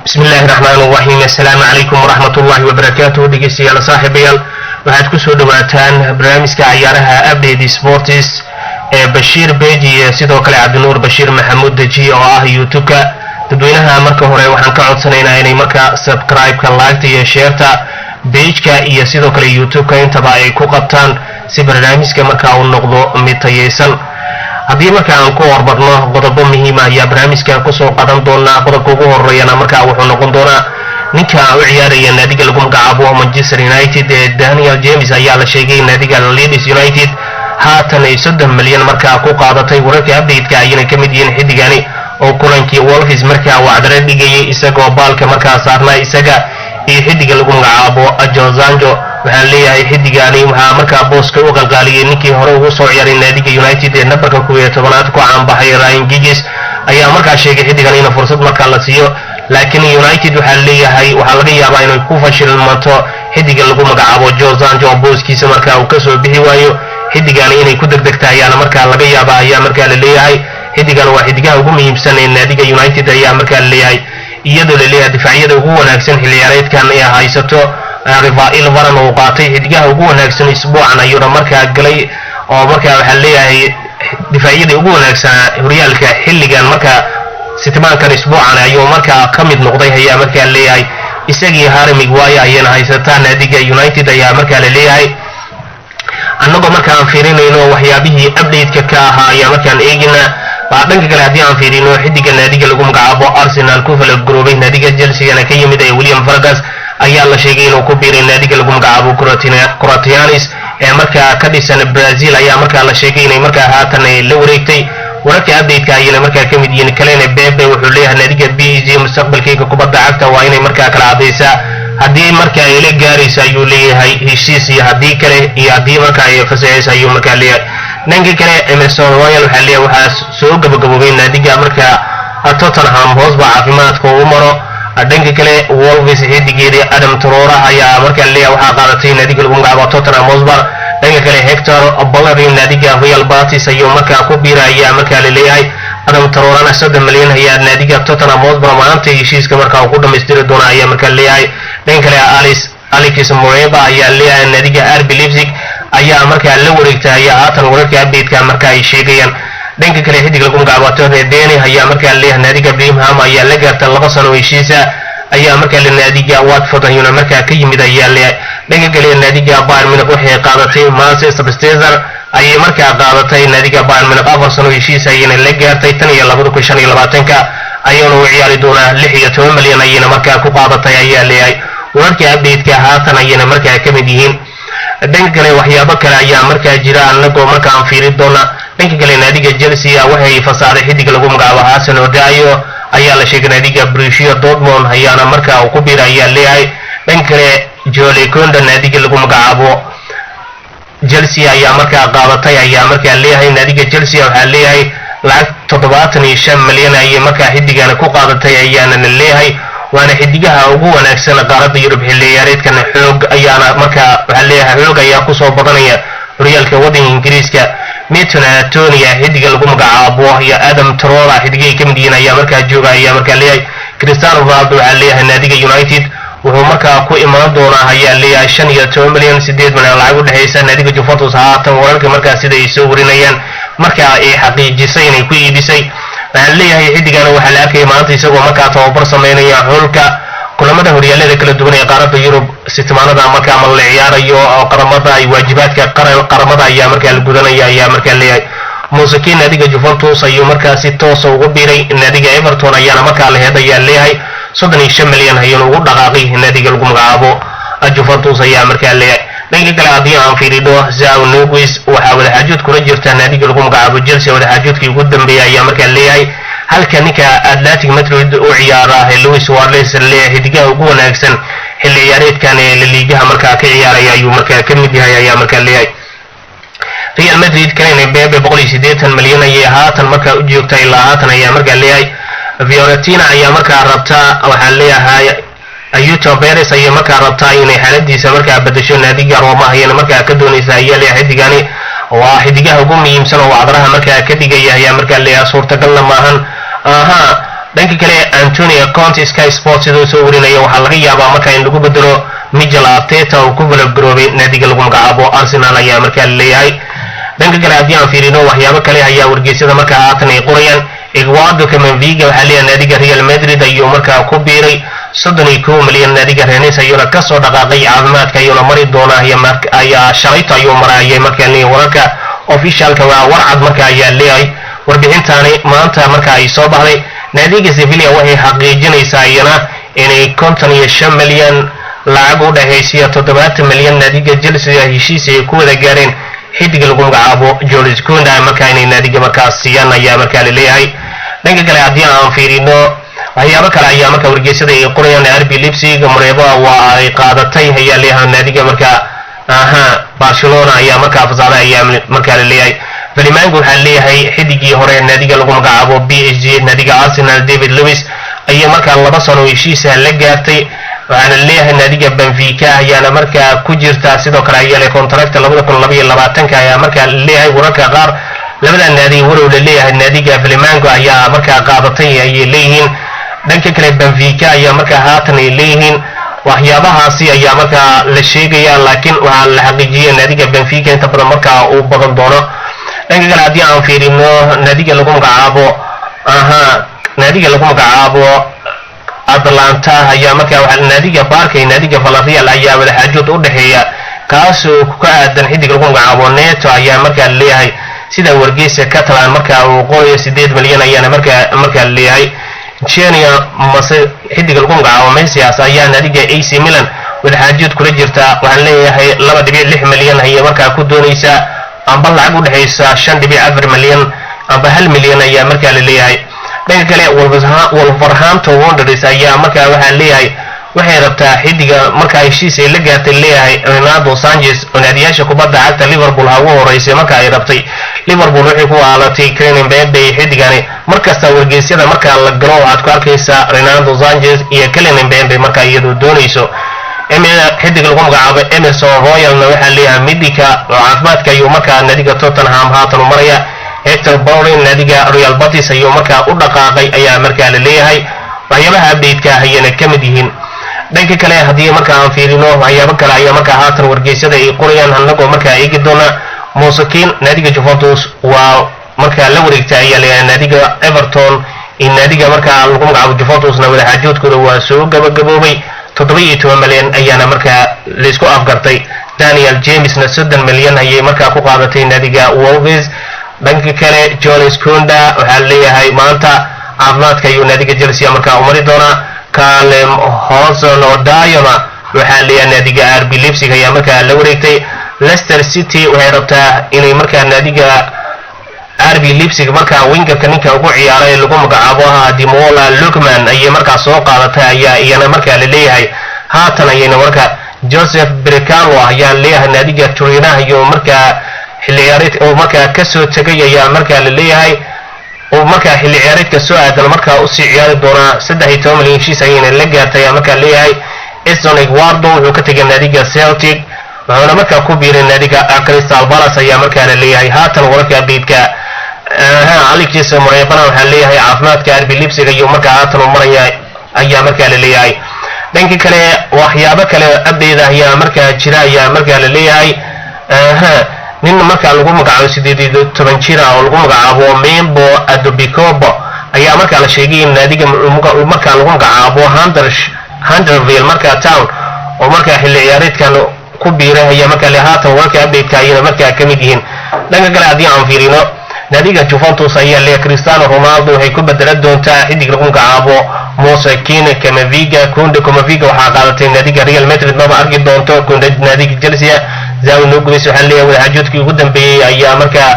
Bismillahi raxmaan raxiim. Assalaamu calaykum waraxmat ullahi wabarakaatuh. Dhegeystayaal, saaxiibayaal, waxaad kusoo dhawaataan barnaamijka cayaaraha Update Sports ee Bashiir Beji iyo sidoo kale Cabdinuur Bashiir Maxamuud Dejiye oo ah YouTube-ka. Dadweynaha marka hore waxaan ka codsanaynaa inay marka subscribe-ka, like-ta iyo share-ta page-ka iyo sidoo kale YouTube-ka intaba ay ku qabtaan, si barnaamijka marka uu noqdo mid tayeysan. Haddii marka aan ku hormarno, qodobo muhiima ayaa barnaamijka kusoo qadan doonaa. Qodobka ugu horeeyana markaa wuxuu noqon doonaa ninka u ciyaaraya naadiga lagu magacaabo Manchester United ee Daniel James ayaa la sheegay naadiga Leeds United haatan ay 30 milyan markaa ku qaadatay. Wararka update-ka ayayna ka mid yihiin xidigani oo kulankii Wolves markaa wacdare dhigayay, isagoo baalka markaa saarnaa, isaga iyo xidiga lagu magacaabo Josanjo. Waxaan leeyahay xidigani waxaa markaa booska u qalqaaliyay ninkii hore ugu soo ciyaaray naadiga United ee nambarka 11aad ku caanbaxay, Ryan Giggs, ayaa markaa sheegay xidigan in fursad markaa la siiyo. Laakiin United waxaa leeyahay waxaa laga yaabaa inay ku fashilmanto xidiga lagu magacaabo Josanjo oo booskiisa markaa uu kasoo bixi waayo. Xidigani inay ku degdegta ayaana markaa laga yaaba ayaa markaa la leeyahay. Xidigan waa xidigaha ugu muhiimsan ee naadiga United ayaa markaa la leeyahay, iyadoo la leeyahay difaacyada ugu wanaagsan xilli ciyaareedkan ee haysato. Rafael Varane uu qaatay xidigaha ugu wanaagsan isbuucan ayuuna markaa galay, oo markaa waxaa leeyahay difaacyadii ugu wanaagsanaa horyaalka xilligan markaa sitimaankan isbuucan ayuu markaa ka mid noqday ayaa markaa leeyahay. Isagii Harry Maguire ayayna haysataa naadiga United ayaa markaa la leeyahay. Annagoo markaan fiirinayno waxyaabihii update-ka ka ahaa ayaa markaan eeginaa. Baa dhanka kale haddii aan fiirino, xidiga naadiga lagu magacaabo Arsenal ku falaguroobay, naadiga Chelseana ka yimid ee William Vargas ayaa la sheegay inuu ku biiray naadiga lagu magacaabo Corinthians ee markaa ka dhisan Brazil, ayaa markaa la sheegay inay markaa haatan ay la wareegtay. Wararka update-ka ayayna markaa ka mid yihiin. Kalena Mbappe wuxuu leeyahay naadiga PSG mustaqbalkayga kubadda cagta waa inay markaa kala cadaysaa, haddii marka ay la gaaraysa ayuu leeyahay heshiis iyo haddii kale iyo haddii marka ay fasaxaysa ayuu markaa leeyahay. Dhanka kale, Emerson Royal waxaa leeyahay waxaa soo gabagaboobay naadiga markaa Tottenham hoos baa caafimaadka u maro. Dhanka kale, Wolves xidigeedii Adam Traore ayaa markaa leeyahay waxaa qaadatay naadiga lagu magacaabo Tottenham Hotspur. Dhanka kale, Hector Bellerin naadiga Real Betis ayuu markaa ku biiraya markaa la leeyahay. Adam Traorena 30 milyan ayaa naadiga Tottenham Hotspur maanta heshiiska markaa uu ku dhamaystiri doona ayaa markaa leeyahay. Dhanka kale, Alex Moreba ayaa leeyahay naadiga RB Leipzig ayaa markaa la wareegtay ayaa haatan wararka update-ka marka ay sheegayaan. Dhanka kale, xidig lagu magacaabo Tony Deni ayaa markaa leeyahay naadiga Birmingham ayaa la gaarta 2 sano heshiisa ayaa markaa la naadiga Watford ayuuna markaa ka yimid ayaa leeyahay. Dhanka kale, naadiga Bayern Munich waxay qaadatay Marcel Sabitzer ayay markaa qaadatay. Naadiga Bayern Munich 4 sano heshiis ayayna la gaartay, tan iyo 2025-ka ayuuna u ciyaari doonaa. 16 milyan ayayna markaa ku qaadatay ayaa leeyahay. Wararka update-ka haatan ayayna markaa ka mid yihiin. Dhanka kale, waxyaabo kale ayaa markaa jira anagoo markaan fiirin doona. Dhanka kale, naadiga Chelsea waxay fasaxday xidig lagu magacaabo Hudson Odoi ayaa la sheegay. Naadiga Borussia Dortmund ayaana markaa uu ku biira ayaa leeyahay. Dhanka kale, Jules Kounde naadiga lagu magacaabo Chelsea ayaa markaa qaadatay ayaa markaa leeyahay. Naadiga Chelsea waxaa leeyahay lacag 75 milyan ayay markaa xidigana ku qaadatay ayaana leeyahay, waana xidigaha ugu wanaagsan qaaradda Yurub xilli ciyaareedkan. Xoog ayaana markaa waxaa leeyahay xoog ayaa kusoo badanaya horyaalka waddanka Ingiriiska. Michail Antonio xidiga lagu magacaabo iyo Adam Traore xidigay ka mid yihiin ayaa markaa jooga ayaa markaa leeyahay. Cristiano Ronaldo waxaa leeyahay naadiga United wuxuu markaa ku imaan doonaa ayaa leeyahay 15 milyan, 8 milyan lacag udhexaysa. Naadiga Juventus haatan wararka markaa sida ay soo warinayaan markaa ay xaqiijisay inay ku iibisay. Waxaan leeyahay xidigana waxaa la arkaya maanta isagoo markaa tababar sameynaya xulka. Kulamada horyaalada kala duwan ee qaaradda Yurub sitimaanada markaa ma la ciyaarayo oo qaramada ay waajibaadka qaramada ayaa markaa la gudanaya ayaa markaa leeyahay. Moise Kean naadiga Juventus ayuu markaa si toosa ugu biiray, naadiga Everton ayaana markaa laheed ayaa leeyahay. 35 milyan ayuuna ugu dhaqaaqay naadiga lagu magacaabo Juventus ayaa markaa leeyahay. Dhanka kale, haddii aan fiiridho, João Neves waxaa wadaxaajood kula jirta naadiga lagu magacaabo Chelsea, wadaxaajoodkii ugu dambeeyay ayaa markaa leeyahay. Halka ninka Athletic Madrid u ciyaara Luis Suarez leeyahay xidigaha ugu wanaagsan xilli ciyaareedkan ee La Ligaha markaa ka ciyaaraya ayuu markaa ka mid yahay ayaa markaa leeyahay. Real Madrid kalena Mbappe 180 milyan ayay haatan markaa u joogta ilaa haatan ayaa markaa leeyahay. Fiorentina ayaa markaa rabtaa, waxaa leeyahay, Ayoze Perez ayay markaa rabtaa inay xaaladiisa markaa bedesho. Naadiga Roma ayayna markaa ka doonaysa ayaa leeyahay. Xidigani waa xidigaha ugu muhiimsan oo wacdaraha markaa ka dhigaya ayaa markaa leeyahay, suurtagalna maahan aha. Dhanka kale, Antonio Conte, Sky Sport siduu soo warinaya, waxaa laga yaabaa markaa in lagu bedelo Mikel Arteta oo ku valabgaroobay naadiga lagu magacaabo Arsenal ayaa markaa laleeyahay. Dhanka kale, haddii aan fiirino, waxyaabo kale ayaa wargeysyada markaa haatan ay qorayaan. Eduardo Camavinga waxaa leeyahay naadiga Real Madrid ayuu markaa ku biiray, 31 milyan naadiga Rennes ayuuna kasoo dhaqaaqay. Caafimaadka ayuuna mari doonaa, ayaa shalayto ayuu maraayay markaa leeyahay. Wararka officialka waa warcad marka ayaa leeyahay. Warbixintaani maanta marka ay soo baxday, naadiga Sevilla waxay xaqiijinaysaa iyana inay 55 milyan lacag u dhexaysiya 70 milyan naadiga Chelsea heshiis ay ku wada gaareen xidiga lagu magacaabo Jules Kounde, markaa inay naadiga markaas siiyaan ayaa markaa laleeyahay. Dhanka kale, haddii aan fiirino, waxyaabo kale ayaa marka wargeysyada ay qorayaan. RB Leipzig Moriba waa ay qaadatay ayaa leeyahay. Naadiga markaa aha Barcelona ayaa markaa fasaaday ayaa markaa laleeyahay. Flamengo waxaa leeyahay xidigii hore naadiga lagu magacaabo PSG, naadiga Arsenal, David Luiz ayaa markaa 2 sano heshiisa la gaartay. Waxaana leeyahay naadiga Benfica ayaana markaa ku jirta sidoo kale ayaa le contracta 2022-ka ayaa markaa leeyahay. Wararka qaar labada naadi warow la leeyahay naadiga Flamengo ayaa markaa qaadatay ayay leeyihiin. Dhanka kale, Benfica ayaa markaa haatan ay leeyihiin. Waxyaabahaasi ayaa markaa la sheegaya, laakiin waxaa la xaqiijiyay naadiga Benfica inta badan markaa uu badan doono. Dhanka kale, haddii aan fiirino, naadiga lagu magacaabo aha naadiga lagu magacaabo Atalanta ayaa markaa naadiga Barca iyo naadiga Villarreal ayaa wadaxaajood u dhexeeya, kaasoo ka aadan xidig lagu magacaabo Neto ayaa markaa leeyahay. Sida wargeysa Catalan markaa uu qorayo, 8 milyan ayaana markaa leeyahay. Genia mase xidiga lagu magacaabo Messias ayaa naadiga AC Milan wadaxaajood kula jirta. Waxaan leeyahay 2.6 milyan ayay markaa ku doonaysaa, amba lacag u dhexaysa 5.4 milyan amba 1 milyan ayaa markaa la leeyahay. Dhanka kale, Wolverhampton Wanderers ayaa markaa waxaa leeyahay waxay rabtaa xidiga markaa heshiis ay la gaartay leeyahay Renato Sanchez oo naadiyaasha kubadda cagta Liverpool ha ugu horeysay. Marka ay rabtay Liverpool waxay ku aalatay Kylian Mbappe. Xidigani markasta wargeysyada markaa la galo waxaad ku arkaysaa Renato Sanchez iyo Kylian Mbappe markaa iyadoo doonayso. Xidig lagu magacaabo Emerson Royalna waxaa leeyahay midika oo caafimaadka ayuu markaa naadiga Tottenham haatan u maraya. Hector Bellerin naadiga Real Betis ayuu markaa u dhaqaaqay ayaa markaa la leeyahay. Waxyaabaha update-ka ayayna ka mid yihiin. Dhanka kale, haddii markaa aan fiirino, waxyaabo kale ayaa markaa haatan wargeysyada ay qorayaan, annagoo markaa eegi doona. Moise Kean naadiga Juventus waa markaa la wareegtay ayaa leeyahay. Naadiga Everton iyo naadiga markaa lagu magacaabo Juventusna wadaxaajoodkooda waa soo gabagaboobay, 17 milyan ayaana markaa laisku afgartay. Daniel Jamesna 30 milyan ayay markaa ku qaadatay naadiga Wolves. Dhanka kale, Jules Kounde waxaa leeyahay maanta caafimaadka ayuu naadiga Chelsea markaa u mari doonaa. Callum Hudson Odoi waxaa leeyahay naadiga RB Leipzig ayaa markaa la wareegtay. Leicester City waxay rabtaa inay markaa naadiga RB Leipzig markaa wingerka ninka ugu ciyaaray lagu magacaabo ahaa Ademola Lookman ayay markaa soo qaadatay ayaa iyana markaa la leeyahay. Haatan ayayna markaa Joseph Brekalo ayaa leeyahay naadiga Torino iyo markaa xilli ciyaareed oo markaa kasoo tegay ayaa markaa la leeyahay oo markaa xilli ciyaareedka soo aadan markaa usii ciyaari doonaa. 13 milyan heshiis ayayna la gaartay ayaa markaa leeyahay. Edson Eduardo wuxuu ka tegay naadiga Celtic, wuxuuna markaa ku biiray naadiga Crystal Palace ayaa markaa la leeyahay. Haatan wararka update-ka, Alex Moribana waxaa leeyahay caafimaadka RB Leipzig ayuu markaa haatan u maraya ayaa markaa la leeyahay. Dhanka kale, waxyaabo kale update ayaa markaa jira ayaa markaa la leeyahay. Nin markaa lagu magacaabo 18 jira oo lagu magacaabo Membo Adobikobo ayaa markaa la sheegay in naadiga markaa lagu magacaabo Hunderville markaa Town oo markaa xilli ciyaareedkan ku biiray ayaa markaa le. Haatan wararka update-ka ayayna markaa ka mid yihiin. Dhanka kale, haddii aan fiirino, naadiga Juventus ayaa leeyahay Cristiano Ronaldo waxay ku bedelan doontaa xidig lagu magacaabo Moise Kean, Camavinga, Kounde. Camavinga waxaa qaadatay naadiga Real Madrid, maba arki doonto. Kounde naadiga Chelsea zaawi noo gumaysa. Waxaa leeyahay wadaxaajoodkii ugu dambeeyey ayaa markaa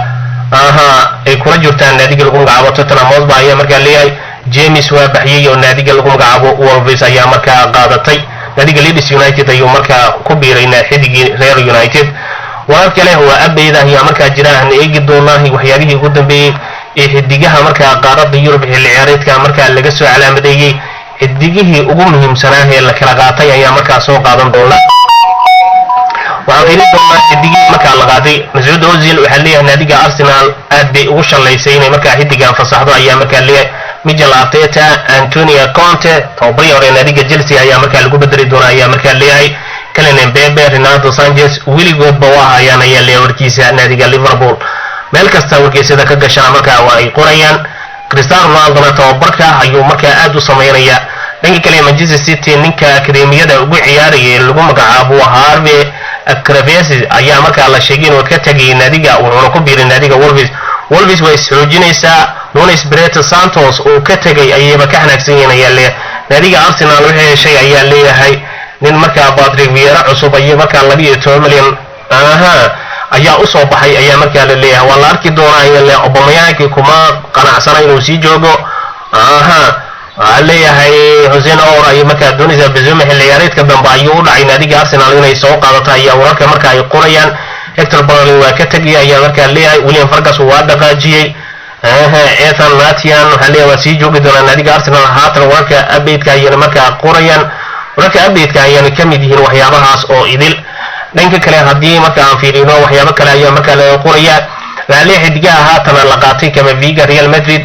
aha ay kula jirtaan naadiga lagu magacaabo Tottenham Hotspur ayaa markaa leeyahay. James waa baxyey oo naadiga lagu magacaabo Wolves ayaa markaa qaadatay. Naadiga Leeds United ayuu markaa ku biiray xidigii reer United. Warar kale waa update ayaa markaa jira, aan eegi doonaa waxyaabihii ugu dambeeyey ee xidigaha markaa qaaradda Yurub xilli ciyaareedka markaa laga soo calaamadeeyey. Xidigihii ugu muhiimsanaa ee la kala qaatay ayaa markaa soo qaadan doona. Waxaan fiirin doonaa xidigihii markaa la qaatay. Mesut Ozil waxaa leeyahay naadiga Arsenal aad bay ugu shallaysay inay markaa xidigan fasaxdo ayaa markaa leeyahay. Mikel Arteta, Antonio Conte, tababarihii hore naadiga Chelsea ayaa markaa lagu bedeli doona ayaa markaa leeyahay. Kylian Mbappe, Renato Sanchez weligoodba waa hayaan ayaa leeyahay warkiisa naadiga Liverpool. Meel kasta wargeysyada ka gashana markaa waa ay qorayaan. Cristiano Ronaldona tababarka ayuu markaa aad u sameynaya. Dhanka kale, Manchester City ninka akademiyada ugu ciyaarayay lagu magacaabo Harvey Cravesi ayaa markaa la sheegay inuu ka tagay naadiga, wuxuuna ku biiray naadiga Wolves. Wolves way isxoojinaysaa. Nunes Breta Santos oo ka tegay ayayba ka xanaagsan yihiin ayaa leeyahay. Naadiga Arsenal waxay heshay ayaa leeyahay nin markaa Patrick Vieira cusub ayay markaa 12 milyan aha ayaa usoo baxay ayaa markaa la leeyahay. Waa la arki doonaa ayaa leeyahay. Aubameyang kuma qanacsana inuu sii joogo. Aha, waxaa leeyahay Hussein Our ayay markaa doonaysaa. Benzema xilli ciyaareedka dambe ayuu u dhacay naadiga Arsenal inay soo qaadato ayaa wararka marka ay qorayaan. Hector Bellerin waa ka tegay ayaa markaa leeyahay. William Vargas waa dhaqaajiyey. Ethan Latian waxaa leeyahay waa sii joogi doonaa naadiga Arsenal. Haatan wararka update-ka ayayna markaa qorayaan, wararka update-ka ayaana ka mid yihiin waxyaabahaas oo idil. Dhanka kale, haddii marka aan fiirino, waxyaabo kale ayaa markaa laga qorayaa. Waxaa leeyahay xidigaha haatana la qaatay: Camavinga, Real Madrid;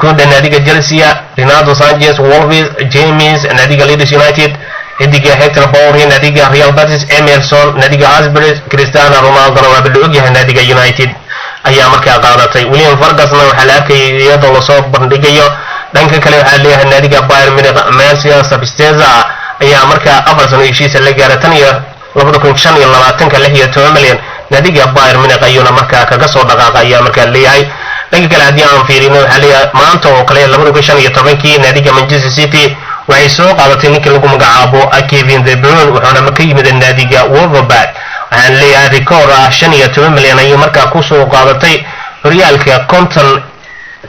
Kounde, naadiga Chelsea; Renato Sanchez, Wolves; James, naadiga Leeds United; xidiga Hector Bellerin, naadiga Real Betis; Emerson, naadiga Asbury. Cristiano Ronaldo waa la ogyahay, naadiga United ayaa markaa qaadatay. William Vargasna waxaa la arkayay iyadoo lasoo bandhigayo. Dhanka kale, waxaa leeyahay naadiga Bayern Munich Marcel Sabitzer ayaa markaa 4 sano heshiisa la gaaray tan iyo 2025-ka, 16 milyan naadiga Bayern Munich ayuuna markaa kaga soo dhaqaaqa ayaa markaa leeyahay. Dhanka kale, haddii aan fiirino, waxaa leeyahay maanta oo kale 2015-kii naadiga Manchester City waxay soo qaadatay ninkii lagu magacaabo Kevin De Bruyne, wuxuuna ka yimid naadiga Wolfsburg. Waxaan leeyahay record ah 15 milyan ayuu markaa kusoo qaadatay. Horyaalka 50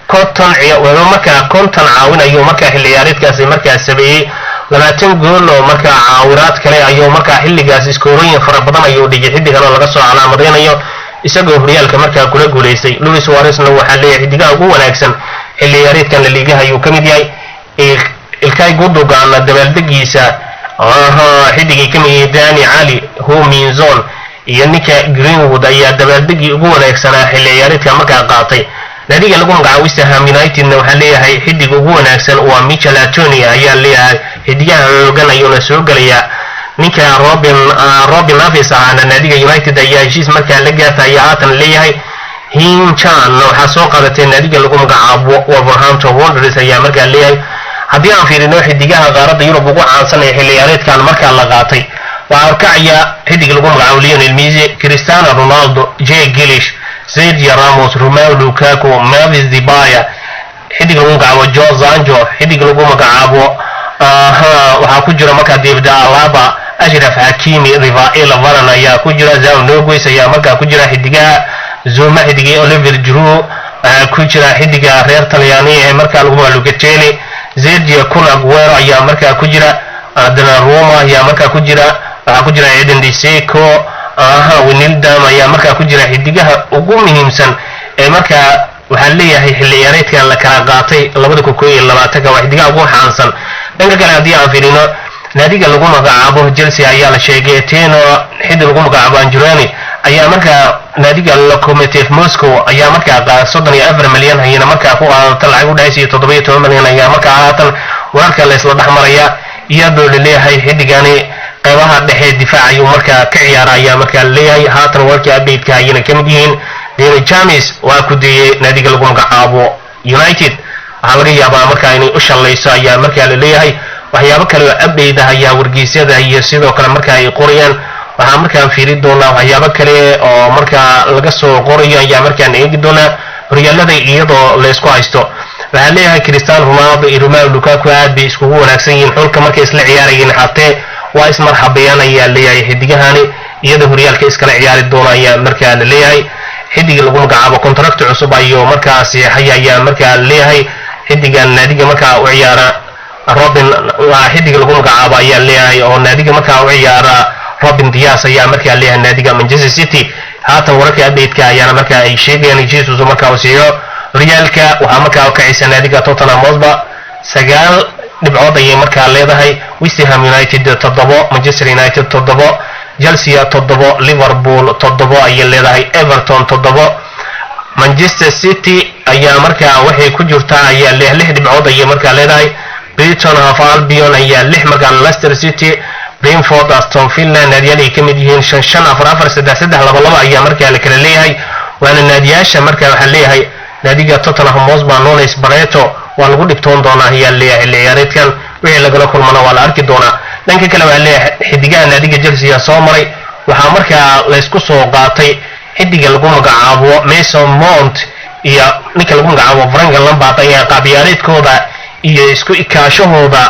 wuxuu markaa 50 caawin ayuu markaa xilli ciyaareedkaasi markaa sameeyey, 20 gool oo markaa caawinaad kale ayuu markaa xilligaas iskoorooyin fara badan ayuu dhigay xiddigan oo laga soo calaamadaynayo, isagoo horyaalka markaa kula guulaystay. Luis Suarezna waxaa leeyahay xidigaha ugu wanaagsan xilli ciyaareedkan La Ligaha ayuu ka mid yahay. Ilkay Gundogan dabaaldegiisa xidigay ka mid yahay. Dani Cali Huminzon iyo ninka Greenwood ayaa dabaaldegii ugu wanaagsanaa xilli ciyaareedka markaa qaatay. Naadiga lagu magacaabo West Ham Unitedna waxaa leeyahay xidiga ugu wanaagsan waa Michail Antonio ayaa leeyahay, xidigaha xoogan ayuuna soo gelayaa. Ninka Robin Neves ahna naadiga United ayaa heshiis markaa la gaarta ayaa haatan leeyahay. Hinchan waxaa soo qaadatay naadiga lagu magacaabo Wolverhampton Wanderers ayaa markaa leeyahay. Haddii aan fiirino xidigaha qaaradda Yurub ugu caansan ee xilli ciyaareedkan markaa la qaatay, waxaa horkacaya xidig lagu magacaabo Lionel Messi, Cristiano Ronaldo, Jack Grealish, Sergio Ramos, Romelu Lukaku, Memphis Depay, xidig lagu magacaabo Jadon Sancho, xidig lagu magacaabo waxaa ku jira markaa David Alaba, Achraf Hakimi, Raphael Varane ayaa ku jira, Saul Niguez ayaa markaa ku jira, xidigaha Zuma, xidigay Olivier Giroud waxaa ku jira, xidiga reer Talyaani ee markaa lagu magacaabo Locatelli, Sergio Kun Aguero ayaa markaa ku jira, Donnarumma ayaa markaa ku jira, waxaa ku jira Edin Dzeko, Wijnaldum ayaa markaa ku jira. Xidigaha ugu muhiimsan ee markaa waxaa leeyahay xilli ciyaareedkan la kala qaatay 2021-ka waa xidigaha ugu caansan. Dhanka kale, haddii aan fiirino, naadiga lagu magacaabo Chelsea ayaa la sheegay Teno xiddig lagu magacaabo Angelini ayaa markaa naadiga Lokomotiv Moscow ayaa markaa 34 milyan ayayna markaa ku qaadata, lacag u dhexaysa 17 milyan ayaa markaa haatan wararka la isla dhex maraya, iyadoo laleeyahay xiddigani qeybaha dhexe difaac ayuu markaa ka ciyaara ayaa markaa leeyahay. Haatan wararkii update-ka ayayna ka mid yihiin. Daniel James waa ku deeyey naadiga lagu magacaabo United, waxaa laga yaabaa markaa inay u shallayso ayaa markaa la leeyahay. Waxyaabo kale oo update ah ayaa wargeysyada iyo sidoo kale marka ay qorayaan. Waxaa markaan fiiri doonaa waxyaabo kale oo markaa laga soo qorayo ayaa markaan eegi doonaa. Horyaalada iyadoo laysku haysto, waxaa leeyahay Cristiano Ronaldo iyo Romelu Lukaku aad bay iskugu wanaagsan yihiin. Xulka markay isla ciyaarayeen xatee waa ismarxabeeyaan ayaa leeyahay xidigahani, iyadoo horyaalka iskala ciyaari doona ayaa markaa la leeyahay. Xidiga lagu magacaabo contract cusub ayuu markaa seexay ayaa markaa leeyahay. Xidigan naadiga markaa u ciyaara Robin, waa xidiga lagu magacaabo ayaa leeyahay oo naadiga markaa u ciyaara Robin Dias ayaa markaa leeyahay naadiga Manchester City. Haatan wararka update-ka ayaana markaa ay sheegayaan heshiis cusub markaa uu siiyo. Horyaalka waxaa markaa u kacaysa naadiga Tottenham Hotspur, 9 dhibcood ayay markaa leedahay, West Ham United 7, Manchester United 7, Chelsea 7, Liverpool 7 ayay leedahay, Everton 7. Manchester City ayaa markaa waxay ku jirtaa ayaa 6 dhibcood ayay markaa leedahay. Brighton Hove Albion ayaa 6 markaa, Leicester City, Brentford, Aston Villa, naadiyaal ay ka mid yihiin 5 5, 4 4, 3 3, 2 2 ayaa markaa la kala leeyahay. Waana naadiyaasha markaa waxaa leeyahay naadiga Tottenham Hotspur, Nunes Barreto waa lagu dhibtoon doonaa ayaa leeyahay. Xilli ciyaareedkan wixii lagala kulmana waa la arki doonaa. Dhanka kale waxaa leeyahay xidigaha naadiga Chelsea soo maray, waxaa markaa laysku soo qaatay xidiga lagu magacaabo Mason Mount iyo ninka lagu magacaabo Frank Lampard ayaa qaabyaareedkooda iyo isku ikaashahooda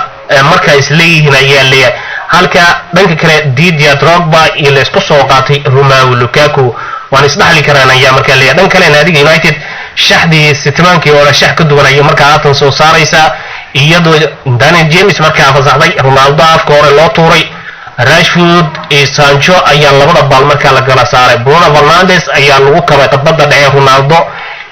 markaa isleeyihiin ayaa leeyahay. Halka dhanka kale Didier Drogba iyo laysku soo qaatay Romelu Lukaku waan isdhaxli karaan ayaa markaa leeyahay. Dhanka kale naadiga United shaxdii sitimaankii hore shax ka duwan ayay markaa haatan soo saaraysaa, iyadoo Daniel James markaa fasaxday, Ronaldo afka hore loo tuuray, Rashford iyo Sancho ayaa labada baal markaa la kala saaray, Bruno Fernandes ayaa lagu kabay khadbadda dhexe, Ronaldo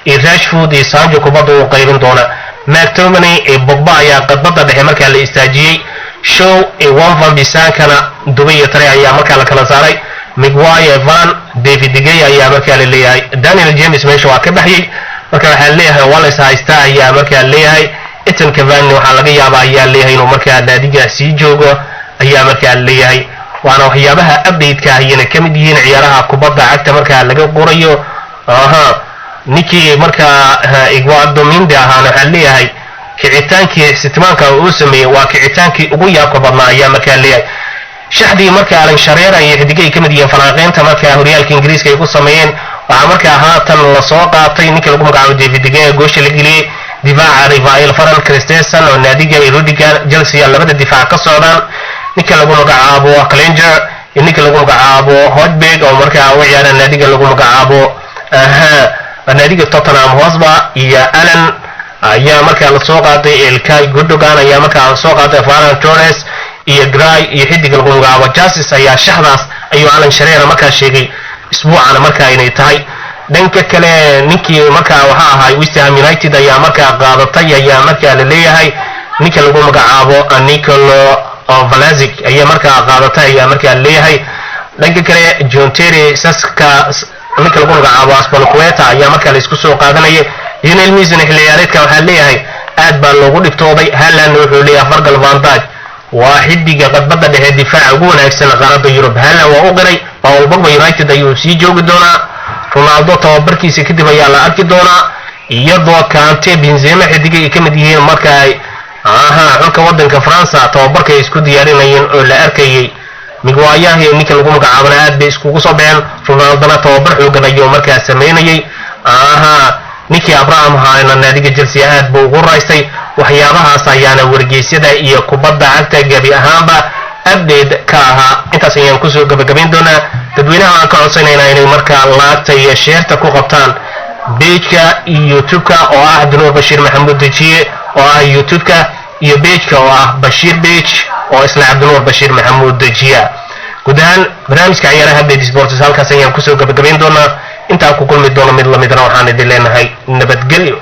iyo Rashford iyo Sancho kubadda uu qaybin doona. McTominay iyo Pogba ayaa khadbadda dhexe markaa la istaajiyey, Shaw iyo Wan Bissakana Dubay iyo Tare ayaa markaa la kala saaray, Maguire, Van, David De Gea ayaa markaa la leeyahay. Daniel James meesha waa ka baxyay, marka waxaa leeyahay Wallace haysta ayaa markaa leeyahay. Edinson Cavani waxaa laga yaabaa ayaa leeyahay inuu markaa naadiga sii joogo ayaa markaa leeyahay. Waana waxyaabaha update-ka ayayna ka mid yihiin ciyaaraha kubadda cagta markaa laga qorayo. Aha, ninkii markaa Edouard Mendy ahaana waxaa leeyahay kicitaankii sitimaanka uu sameeyey waa kicitaankii ugu yaabka badnaa ayaa markaa leeyahay. Shaxdii markaa Alan Shearer iyo xidigay ka mid yihiin falanqeynta markaa horyaalka Ingiriiska ay ku sameeyeen, waxaa markaa haatan lasoo qaatay ninka lagu magacaabo David De Gea, goosha la geliyey difaaca Raphael Varane, Christensen oo naadiga iyo Rudiger Chelsea labada difaac ka socdaan, ninka lagu magacaabo Chalobah iyo ninka lagu magacaabo Hojbjerg oo markaa u ciyaara naadiga lagu magacaabo aha naadiga Tottenham Hotspur, iyo Allan ayaa markaa lasoo qaaday, Ilkay Gundogan ayaa markaa lasoo qaaday, Ferran Torres iyo Gray iyo xidiga lagu magacaabo Jesus ayaa shaxdaas ayuu Alan Shearer markaa sheegay isbuucana markaa inay tahay. Dhanka kale ninkii markaa waxaa ahay West Ham United ayaa markaa qaadatay ayaa markaa la leeyahay ninka lagu magacaabo Nicolo Vlasic ayaa markaa qaadatay ayaa markaa leeyahay. Dhanka kale John Terry, saska ninka lagu magacaabo Azpilicueta ayaa markaa la isku soo qaadanayay. Lionel Messi xilli ciyaareedka waxaa leeyahay aad baa loogu dhibtooday. Haaland wuxuu leeyahay Virgil van Dijk waa xidiga qadbadda dhexe difaaca ugu wanaagsan qaaradda Yurub. Haaland waa u qiray. Paul Pogba United ayuu sii joogi doonaa. Ronaldo tababarkiisa kadib ayaa la arki doonaa, iyadoo Kante, Benzema xidigay ay ka mid yihiin marka ay aha xulka wadanka Faransa tababarka ay isku diyaarinayeen oo la arkayay. Miguayahi ninka lagu magacaabana aad bay iskugu soo baxeen. Ronaldona tababar xoogan ayuu markaa sameynayay. Aha, ninkii Abraham ahaana naadiga Chelsea aad buu ugu raystay. Waxyaabahaas ayaana wargeysyada iyo kubadda cagta gebi ahaanba update ka ahaa. Intaas ayaan kusoo gabagabayn doonaa. Dadweynaha aan ka codsanaynaa inay markaa like-ta iyo share-ta ku qabtaan page-ka YouTube-ka oo ah Abdinuur Bashiir Maxamuud Dejiye oo ah YouTube-ka, iyo page-ka oo ah Bashiir Page oo isla Cabdinuur Bashiir Maxamuud Dejiya. Guud ahaan barnaamijka ciyaaraha Update Sports halkaas ayaan kusoo gabagabayn doonaa. Intaan ku kulmi doono mid lamidna, waxaan idin leenahay nabadgelyo.